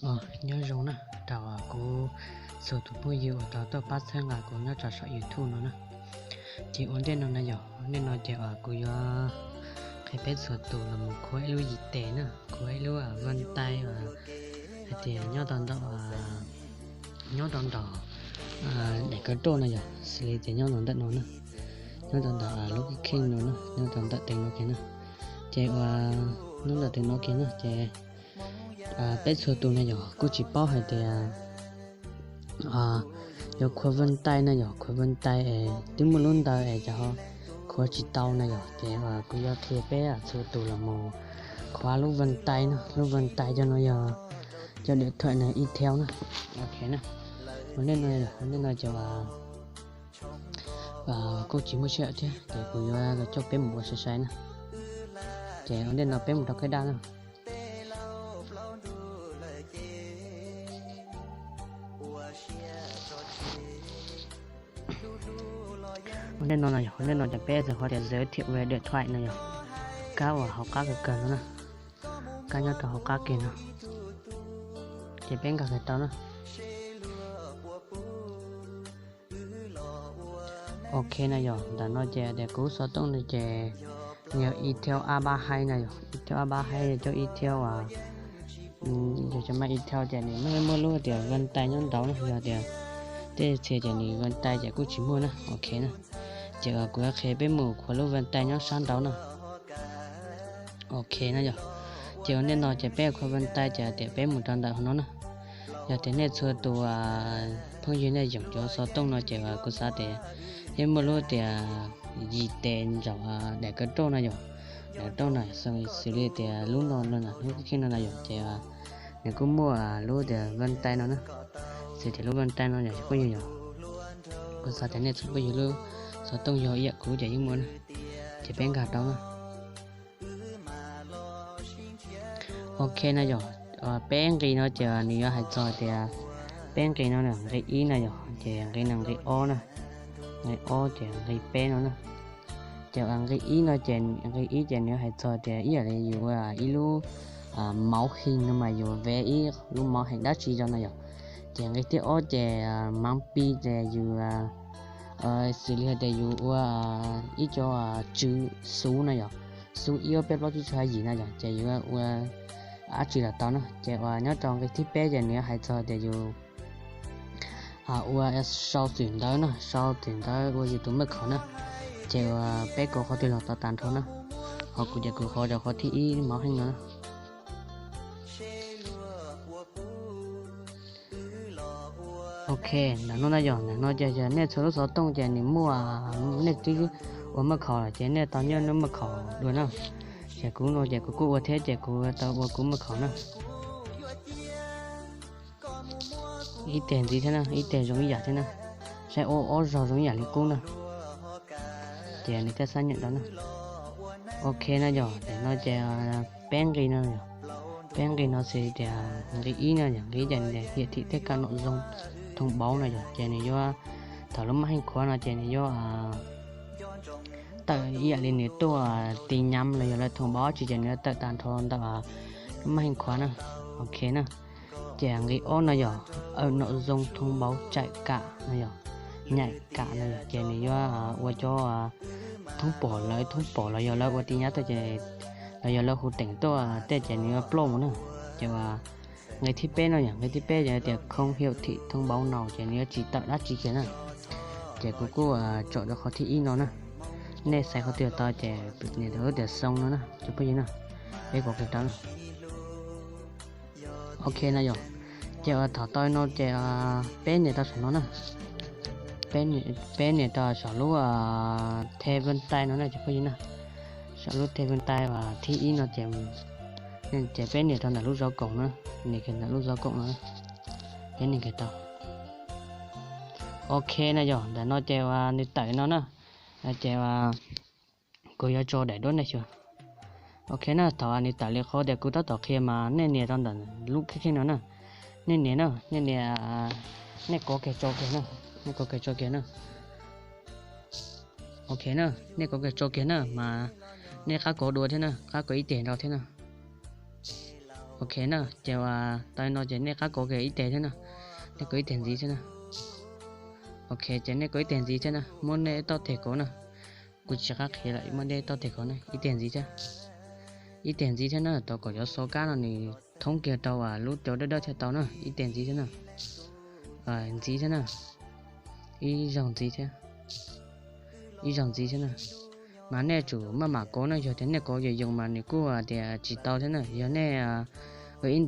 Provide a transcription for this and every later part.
Nyob zoo na, rau kuv txhua tus phooj ywg uas tau tuaj pab txhawb nqa kuv nyob rau saum YouTube no na. Ces ua ntej no na yog, ua ntej no ces kuv yuav qhia peb txhua tus los mus khuav ib lub yim tes na, khuav ib lub vab tais hais tias nyob tau ntawm, nyob tau ntawm daim kav roj no yog, xws li tias nyob tau ntawm no na, nyob tau ntawm lub kheej no na, nyob tau ntawm teev no kiag na. Ces ua, nyob ntawm teev no kiag na ces peb txhua tus na yog kuj tsis paub hais tias yuav khuav vab tais na yog, khuav vab tais es twb muaj lub ntawd es cas ho khuav tsis tau na yog. Ces kuv yuav qhia peb txhua tus los mus khuav lub vab tais no, lub vab tais cov no yog cov điện thoại na, Itel na. Ok na, ua ntej no, ua ntej no ces kuj tsis muaj sij hawm thiab ces kuv yuav los coj peb mus ua sai sai na. Ces ua ntej no peb mus rau qab daj na. Ua ntej no no yog, ua ntej no ces peb txhua qhov tias giới thiệu về điện thoại no yog, kab uas hauv qab kawg kawg no na, kab nyob rau hauv qab kiag no, ces peb nkag kiag rau na. Ok na yog, ntawm no ces tias kuv xov tooj no ces nws yog Itel A ba hai na yog, Itel A ba hai yog cov Itel uas, yog cov mas Itel ces nws muaj, muaj lub tias vab tais nyob nraud na, yog tias tej txhia ces nws vab tais ces kuj tsis muaj na. Ok na, ces kuv yuav qhia peb mus khuav lub vab tais nyob sab nraud na. Ok na yog, ces ua ntej no ces peb khuav vab tais ces tias peb mus rau ntawm hauv no na. Yog tias nej txhua tus phooj ywg nej yoom cov xov tooj no ces kuv xav tias yeej muaj lub tias yim tes ntsaum daim kav roj no yog, daim roj no xws li tias lub no no, lub kheej no na yog ces nws kuj muaj lub tias vab tais no na. Xws tias lub vab tais no yog phooj ywg yog, kuv xav tias nej txhua phooj ywg lub xov tooj yog ib yam kuv ces yeej muaj na. Ces peb nkag rau na. Ok na yog, peb nqi no ces nws yuav hais txog tias peb nqi no nqi ib na yog, ces nqi no nqi ob na, nqi ob ces nqi peb no na. Ces nqi ib no ces, nqi ib ces nws yuav hais txog tias ib yam li yus ua ib lub mauv his no mas yus vev ib lub mauv his dab tsi rau no yog. Ces nqi thib ob ces mauv pi ces yus, xws li hais tias yus ua ib co tswv xub no yog, xub ib ob peb plaub tsib tsho yim no yog ces yus ua dab tsi los tau na. Ces uas nyob rau nqi thib peb ces nws yuav hais txog tias yus ua sau xwm ntawv na, sau xwm ntawv ua yus tus maj khaum na. Ces uas peb kov qhov twg los tau tag nrho na. Ho kuv ces kuv kov rau qhov thib ib mauv his no na. Ok, ntawm no na yog, ntawm no ces yog nej txhua lub xov tooj ces nws muaj, nej twb ua maj khaum lawm ces nej tau nyiaj lub maj khaum dua na. Ces kuv no ces kuv kuj ua thiab ces kuv tau ua kuv maj khaum na. Ib teg ntxiv thiab na, ib teg zoo ib yam thiab na, saib ob, ob zog zoo ib yam li qub na. Ces nws thiaj xab nyam rau na. Ok na yog, ntawm no ces peb nqi no, peb nqi no xws tias nqi ib no yog nqi ib ces nws hiển thị tất cả nội dung thông báo no yog ces nws yuav, thaum lub maj his khuav no ces nws yuav tawm ib yam li nws tuaj tin nhắn los yog lawv thông báo tsi ces nws yuav tawm tag nrho ntawm lub maj his khuav na. Ok na. Ces nqi ob no yog nội dung thông báo chạy cả no yog, nhạy cảm no yog ces nws yuav ua cov thoob pom, lawv thoob pom los yog lawv ua tin nhắn tuaj ces, los yog lawv hu teem tuaj tej ces nws yuav ploj mus na. Ces uas nqi thib peb no yog, nqi thib peb yog tias không hiển thị thông báo nào ces nws yuav tsis tawm dab tsi kiag na. Ces kuv kuj tsom rau qhov thib ib no na. Nej xaiv qhov twg tau ces nias rau lub tias xong no na cov phooj ywg na. Peb kov kiag rau na. Ok na yog, ces uas thaum tau no ces peb nias rau saum no na. Peb nias rau saum lub thêm vân tay no na cov phooj ywg na. Saum lub thêm vân tay uas thib ib no ces, ces peb nias rau ntawm lub dấu cộng na, nias kiag ntawm lub dấu cộng no, peb nias kiag tau. Ok na yog, ntawm no ces uas nws tawm no na, ces uas kuv yuav tso daim duab nej xyuas. Ok na, thaum nws tawm li qhov tias kuv tab tom qhia mas nej nias rau ntawm lub kheej kheej no na. Nej nias na, nej nias, nej kov kiag tso kiag na, nej kov kiag tso kiag na. Ok na, nej kov kiag tso kiag na mas nej qab kov dua thiab na, qab kov ib teg nrau thiab na. Ok na, ces uas tau no ces nej qab kov kiag ib teg thiab na, nej kov ib teg ntxiv thiab na. Ok, ces nej kov ib teg ntxiv thiab na, muab nej toj teg kov na. Kuv tsis qab qhia lawm, muab nej toj teg kov na, ib teg ntxiv thiab. Ib teg ntxiv thiab na, tau kom cov xov kab no nws thoob kiag rau lub cov dawb dawb thiaj tau na, ib teg ntxiv thiab na. Ntxiv thiab na, ib zaug ntxiv thiab, ib zaug ntxiv thiab na. Mas nej tsum maj mam kov na, yog tias nej kov yoos yoos mas nws kuj tias tsis tau thiab na. Yog nej ua ib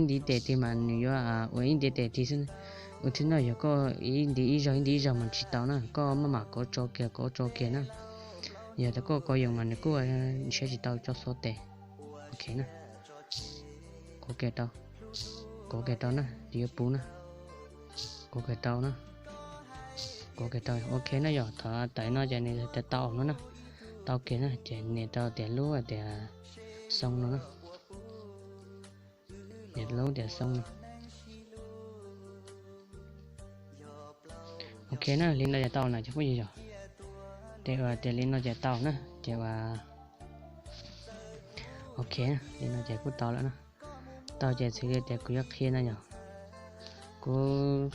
ntiv tes tig mas nws yuav ua ib ntiv tes tig xwb. Ua thiab no yog koj ib ntiv ib zaug ib ntiv ib zaug mas tsis tau na, koj maj mam kov tso kiag kov tso kiag na. Yog tias koj kov yoos mas nws kuj nrhiav tsis tau cov xov tes. Ok na, kov kiag rau, kov kiag rau na, yuav puv na, kov kiag rau na, kov kiag rau. Ok na, yog thaum tawm no ces nws tias tau no na, tau kiag na ces nias rau tias lub tias xoo no na, nias lub tias xoo no. Ok na, li no ces tau na cov phooj ywg yog, ces ua tias li no ces tau na, ces ua, ok, li no ces kuj tau lawm na. Tau ces xws li tias kuv yuav qhia no yog, kuv